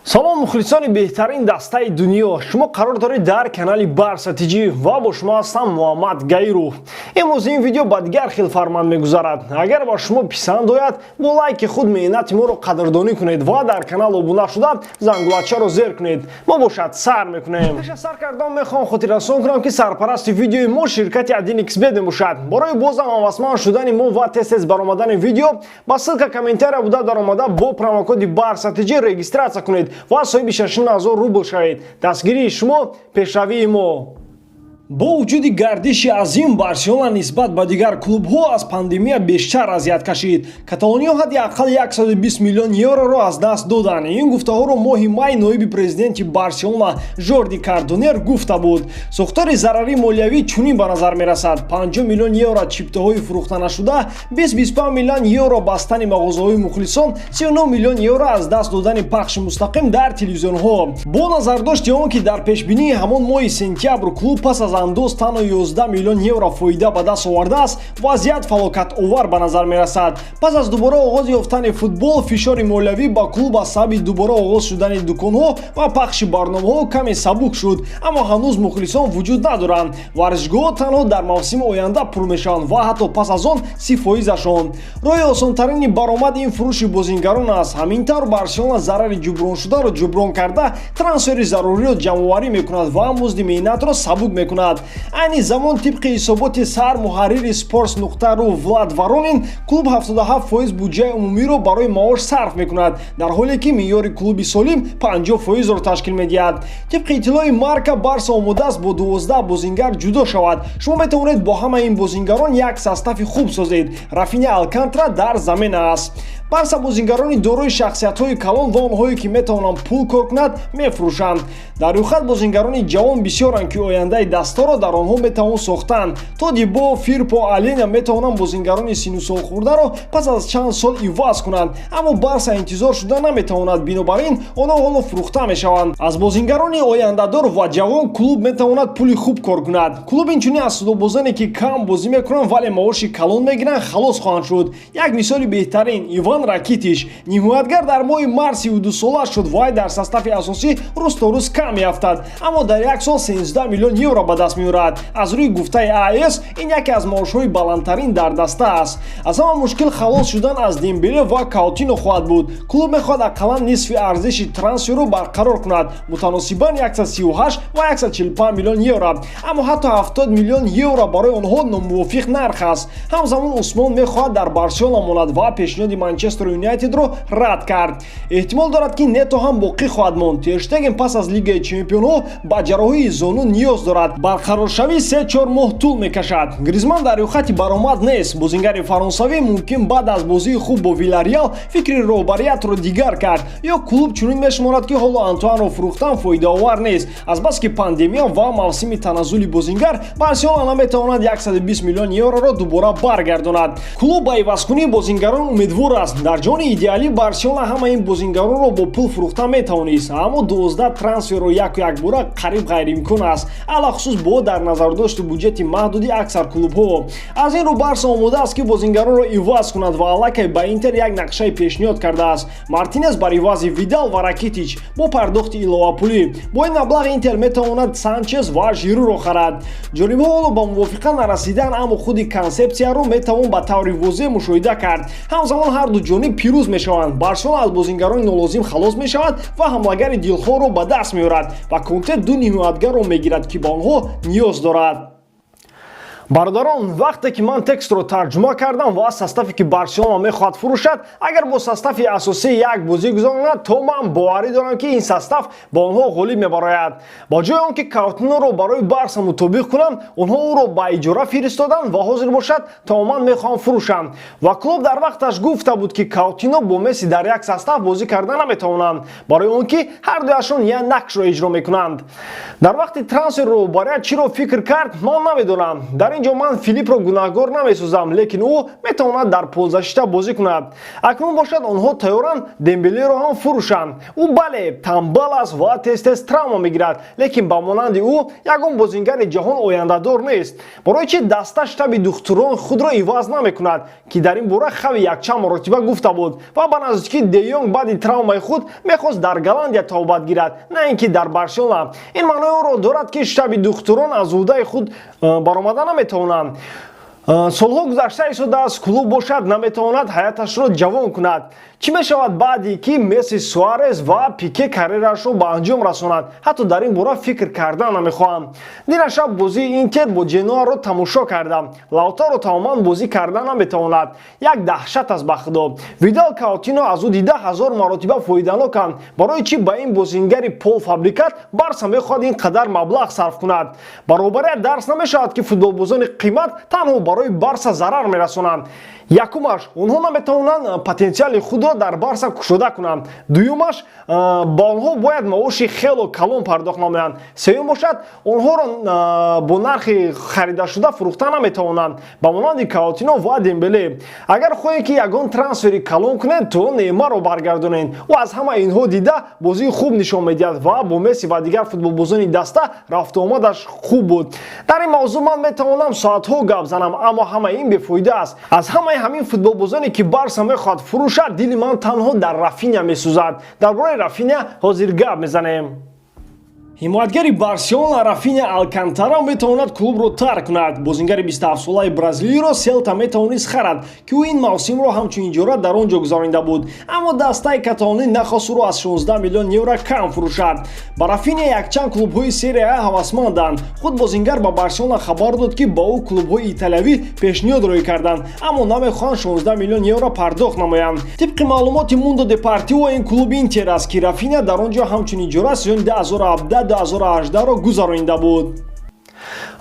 Салом, мухлисони беҳтарин дастаи дунё! Шумо қарор доред дар канали Барса ТЖ ва бо шумо ҳастам Муҳаммад Гаиров. Имрӯз ин видео ба дигар хел формат мегузарад. Агар ба шумо писанд ояд, бо лайки худ меҳнати моро қадрдонӣ кунед ва дар канал обуна шуда, зангулачаро зер кунед. Мо бошад, сар мекунем. Пеш аз сар кардан мехоҳам хотиррасон кунам, ки сарпарасти видеои мо ширкати 1xBet мебошад. Барои бозам ҳавасманд шудани мо ва тез-тез баромадани видео, ба ссылка комментария буда даромада, бо промокоди Барса ТЖ регистрация кунед ва соҳиби 6000 рубл шавед. Дастгирии шумо — пешравии мо. Бо вуҷуди гардиши азим, Барселона нисбат ба дигар клубҳо аз пандемия бештар азият кашид. Каталониё ҳадди ақал 120 миллион евроро аз даст доданд. Ин гуфтаҳоро моҳи май ноиби президенти Барселона Жорди Кардонер гуфта буд. Сохтори зарари молиявӣ чунин ба назар мерасад: 50 миллион евро чиптаҳои фурӯхта нашуда, 20-25 миллион евро бастани мағозаҳои мухлисон, 39 миллион евро аз даст додани пахши мустақим дар телевизионҳо. Бо назардошти он ки дар пешбинии ҳамон моҳи сентябр клуб пас аз андоз танҳо 11 миллион евро фоида ба даст овардааст, вазъият фалокатовар ба назар мерасад. Пас аз дубора оғоз ёфтани футбол, фишори молиявӣ ба клуб аз сабаби дубора оғоз шудани дуконҳо ва пахши барномаҳо каме сабук шуд, аммо ҳанӯз мухлисон вуҷуд надоранд. Варзишгоҳҳо танҳо дар мавсими оянда пур мешаванд ва ҳатто пас аз он 30 фоизашон. Роҳи осонтарини баромад ин фурӯши бозингарон аст. Ҳамин тавр, Барселона зарари ҷуброншударо ҷуброн карда, трансфери заруриро ҷамъоварӣ мекунад ва музди меҳнатро сабук мекунад. Айни замон, тибқи ҳисоботи сармуҳаррири Sports.ru Влад Воронин, клуб 77% буҷаи умумиро барои маош сарф мекунад, дар ҳоле ки меъёри клуби солим 50 фоизро ташкил медиҳад. Тибқи иттилои Марка, Барса омода аст бо 12 бозингар ҷудо шавад. Шумо метавонед бо ҳамаи ин бозингарон як состави хуб созед. Рафиня Алкантра дар замена аст. Барса бозингарони дорои шахсиятҳои калон ва онҳое, ки метавонанд пул кор кунад, мефурӯшанд. Дар рӯйхат бозингарони ҷавон бисёранд, ки ояндаи дастаро дар онҳо метавон сохтанд. Тодибо, Фирпо, Аленя метавонанд бозингарони сину солхӯрдаро пас аз чанд сол иваз кунанд, аммо Барса интизор шуда наметавонад, бинобар ин онҳо ҳоло фурӯхта мешаванд. Аз бозингарони ояндадор ва ҷавон клуб метавонад пули хуб кор кунад. Клуб инчунин аз судобозоне, ки кам бозӣ мекунанд, вале маоши калон мегиранд, халос хоҳанд шуд. Як мисоли беҳтарин — Иван Ракитиш. Ниҳоятгар дар моҳи март 32 сола шуд. Вай дар состави асосӣ рӯз то рӯз кам меафтад, аммо дар як сол 13 миллион евро ба даст меорад. Аз рӯи гуфтаи АС, ин яке аз маошҳои баландтарин дар даста аст. Аз ҳама мушкил халос шудан аз Дембеле ва Каутино хоҳад буд. Клуб мехоҳад ақаллан нисфи арзиши трансферро барқарор кунад, мутаносибан 138 ва 145 миллион евро, аммо ҳатто 70 миллион евро барои онҳо номувофиқ нарх аст. Ҳамзамон Усмон мехоҳад дар Барселона монад ва пешниҳоди Манчестер Юнайтедро рад кард. Эҳтимол дорад, ки Нето ҳам боқӣ хоҳад монд. Терштеген пас аз Лигаи чемпионҳо ба ҷарроҳии зону ниёз дорад. Барқароршавӣ 3-4 моҳ тӯл мекашад. Гризман дар рӯйхати баромад нест. Бозингари фаронсавӣ мумкин баъд аз бозии хуб бо Вилареал фикри роҳбариятро дигар кард ё клуб чунин мешуморад, ки ҳоло Антуанро фурӯхтан фоидаовар нест. Азбаски пандемия ва мавсими таназзули бозингар, Барселона наметавонад 120 миллион евроро дубора баргардонад. Клуб ба ивазкунии бозингарон умедвор аст. Дар ҷони идеалӣ Барселона ҳама ин бозингаронро бо пул фурӯхта метавонист, аммо 12 трансферро яку якбора қариб ғайриимкон аст, алахусус бо дар назардошти буҷети маҳдуди аксар клубҳо. Аз ин рӯ Барса омода аст, ки бозингаронро иваз кунад ва аллакай ба Интер як нақшаи пешниҳод кардааст: Мартинес бар ивази Видал ва Ракитич бо пардохти иловапулӣ. Бо ин маблағ Интер метавонад Санчес ва Жируро харад. Ҷонибҳо ҳоло ба мувофиқа нарасидаанд, аммо худи консепсияро метавон ба таври возеҳ мушоҳида кард. Ҳамзамон ҳарду ҷониб пирӯз мешаванд: Барселона аз бозингарони нолозим халос мешавад ва ҳамлагари дилхоҳро ба даст меорад ва Конте ду ниҳоятгарро мегирад, ки ба онҳо ниёз дорад. Бародарон, вақте ки ман текстро тарҷума кардам ва составе, ки Барселона мехоҳад фурӯшад, агар бо состави асосӣ як бозӣ гузаронад, то ман боварӣ дорам, ки ин состав ба онҳо ғолиб мебарояд. Ба ҷои он ки Каутиноро барои Барса мутобиқ кунанд, онҳо ӯро ба иҷора фиристоданд ва ҳозир бошад, тамоман мехоҳанд фурӯшанд. Ва клуб дар вақташ гуфта буд, ки Каутино бо Месси дар як состав бозӣ карда наметавонанд, барои он ки ҳардуяшон як нақшро иҷро мекунанд. Дар вақти трансфер роҳбарият чиро фикр кард, ман намедонам. Дар Дар ин ҷо ман Филиппро гунаҳгор намесозам, лекин ӯ метавонад дар полузащита бозӣ кунад. Акнун бошад, онҳо тайёранд Дембелеро ҳам фурӯшанд. Ӯ, бале, тамбал аст ва тез тез травма мегирад, лекин ба монанди ӯ ягон бозингари ҷаҳон ояндадор нест. Барои чи даста штаби духтурон худро иваз намекунад, ки дар ин бора Хави якчанд маротиба гуфта буд? Ва ба наздикӣ Де Йонг баъди травмаи худ мехост дар Голландия табобат гирад, на ин ки дар Барселона. Ин маънои онро дорад, ки штаби духтурон аз ӯҳдаи худ баромада наметавонанд. Солҳо гузашта истодааст, клуб бошад, наметавонад ҳаяташро ҷавон кунад. Чӣ мешавад, баъде ки Месси, Суарес ва Пике карьерашро ба анҷом расонад? Ҳатто дар ин бора фикр кардан намехоҳам. Дина шаб бозии Интер бо Ҷеноаро тамошо кардам. Лаутаро тамоман бозӣ карда наметавонад, як даҳшат аст, ба худо. Видал, Каутино аз ӯ дида ҳазор маротиба фоиданоканд. Барои чӣ ба ин бозингари полуфабрикат Барса мехоҳад ин қадар маблағ сарф кунад? Баробарият дарс намешавад, ки футболбозони қимат танҳо барои Барса зарар мерасонанд. Якумаш, онҳо наметавонанд потенсиали худро дар Барса кушода кунанд. Дуюмаш, ба онҳо бояд маоши хело калон пардохт намоянд. Сеюм бошад, онҳоро бо нархи харидашуда фурӯхта наметавонанд, ба монанди Каутино ва Дембеле. Агар хоҳед, ки ягон трансфери калон кунед, то Неймарро баргардонед. Ӯ аз ҳама инҳо дида бозии хуб нишон медиҳад ва бо Месси ва дигар футболбозони даста рафтуомадаш хуб буд. Дар ин мавзӯъ ман метавонам соатҳо гап занам, аммо ҳама ин бефоида аст. Аз ҳамаи ҳамин футболбозоне, ки Барса мехоҳад фурӯшад, дили ман танҳо дар Рафиня месӯзад. Дар бораи Рафиня ҳозир гап мезанем. Ҳимоятгари Барселона Рафиня Алкантара метавонад клубро тарк кунад. Бозингари 27-солаи бразилиро Селта метавонист харад, ки ӯ ин мавсимро ҳамчун иҷора дар он ҷо гузаронида буд, аммо дастаи каталонӣ нахост ӯро аз 16 миллион евро кам фурӯшад. Ба Рафиня якчанд клубҳои Серия А ҳавасманданд. Худ бозингар ба Барселона хабар дод, ки ба ӯ клубҳои италиявӣ пешниҳод роӣ карданд, аммо намехоҳанд 16 миллион евро пардохт намоянд. Тибқи маълумоти Мундо Депортиво, ин клуб Интер аст, ки Рафиня дар он ҷо ҳамчун иҷора сезони 2017 2018-ро гузаронида буд.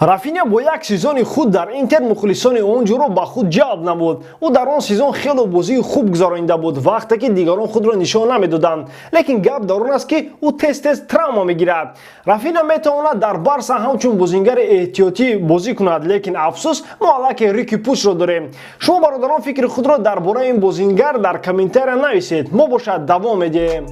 Рафиня бо як сезони худ дар Интер мухлисони он ҷоро ба худ ҷалб намуд. Ӯ дар он сезон хело бозии хуб гузаронида буд, вақте ки дигарон худро нишон намедоданд, лекин гап дар он аст, ки ӯ тез тез травма мегирад. Рафиня метавонад дар Барса ҳамчун бозингари эҳтиётӣ бозӣ кунад, лекин афсӯс, мо аллакай Рики Пушро дорем. Шумо, бародарон, фикри худро дар бораи ин бозингар дар комментария нависед. Мо бошад, давом медиҳем.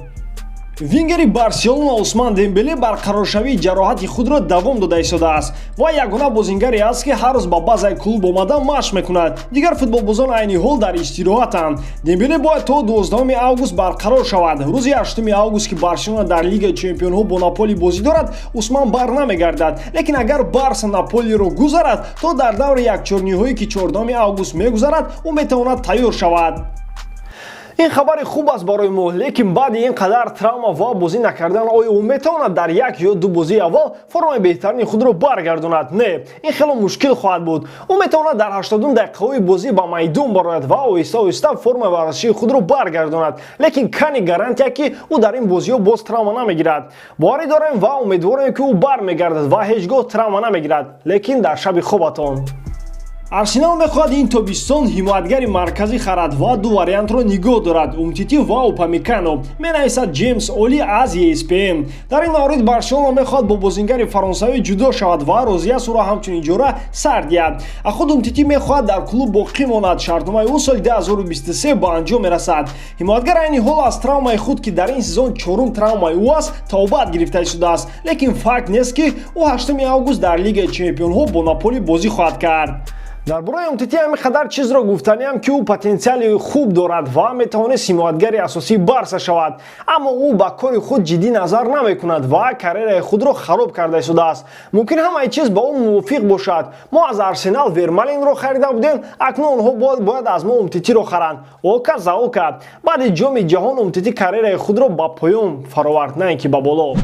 Вингери Барселона Усман Дембеле барқароршавии ҷароҳати худро давом дода истодааст ва ягона бозингаре аст, ки ҳар рӯз ба базаи клуб омада машқ мекунад. Дигар футболбозон айни ҳол дар истироҳатанд. Дембеле бояд то 12 август барқарор шавад. Рӯзи 8 август, ки Барселона дар Лигаи чемпионҳо бо Наполи бозӣ дорад, Усман бар намегардад. Лекин агар Барса Наполиро гузарад, то дар даври якчорниҳоӣ, ки 14 август мегузарад, ӯ метавонад тайёр шавад. Ин хабари хуб аст барои мо, лекин баъди ин қадар травма ва бозӣ накардан, оё ӯ метавонад дар як ё ду бозии аввал формаи беҳтарини худро баргардонад? Не, ин хело мушкил хоҳад буд. Ӯ метавонад дар 80 дақиқаҳои бозӣ ба майдон барояд ва оҳиста оҳиста формаи варзишии худро баргардонад, лекин кани гарантия, ки ӯ дар ин бозиҳо боз травма намегирад? Боварӣ дорем ва умедворем, ки ӯ бармегардад ва ҳеҷ гоҳ травма намегирад, лекин дар шаби хобатон. Арсенал мехоҳад ин тобистон ҳимоятгари марказӣ харад ва ду вариантро нигоҳ дорад: Умтити ва Упамекано, менависад Ҷеймс Оли аз ESPN. Дар ин маврид Барселона мехоҳад бо бозингари фаронсавӣ ҷудо шавад ва розӣ аст ӯро ҳамчун иҷора сар диҳад. А худ Умтити мехоҳад дар клуб боқӣ монад. Шартномаи ӯ соли 2023 ба анҷом мерасад. Ҳимоятгар айни ҳол аз травмаи худ, ки дар ин сезон чорум травмаи ӯ аст, табобат гирифта шудааст, лекин факт нест, ки ӯ 8 август дар Лигаи чемпионҳо бо Наполи бозӣ хоҳад кард. Дар бораи Умтити ҳамин қадар чизро гуфтаниам, ки ӯ потенсиали хуб дорад ва метавонист ҳимоятгари асосии Барса шавад, аммо ӯ ба кори худ ҷиддӣ назар намекунад ва карьераи худро хароб карда истодааст. Мумкин ҳамаи чиз ба ӯ мувофиқ бошад. Мо аз Арсенал Вермаленро харида будем, акнун онҳо бояд аз мо Умтитиро харанд. Ока за ока. Баъди Ҷоми ҷаҳон Умтити карьераи худро ба поён фаровард, на ин ки ба боло.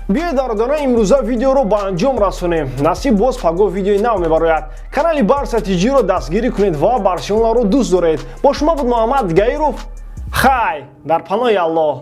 Биёед, бародарон, имрӯза видеоро ба анҷом расонем. Насиб, боз пагоҳ видеои нав мебарояд. Канали Барса Тиҷиро дастгирӣ кунед ва Барселонаро дӯст доред. Бо шумо буд Муҳаммад Гаиров. Хай, дар паноҳи Аллоҳ.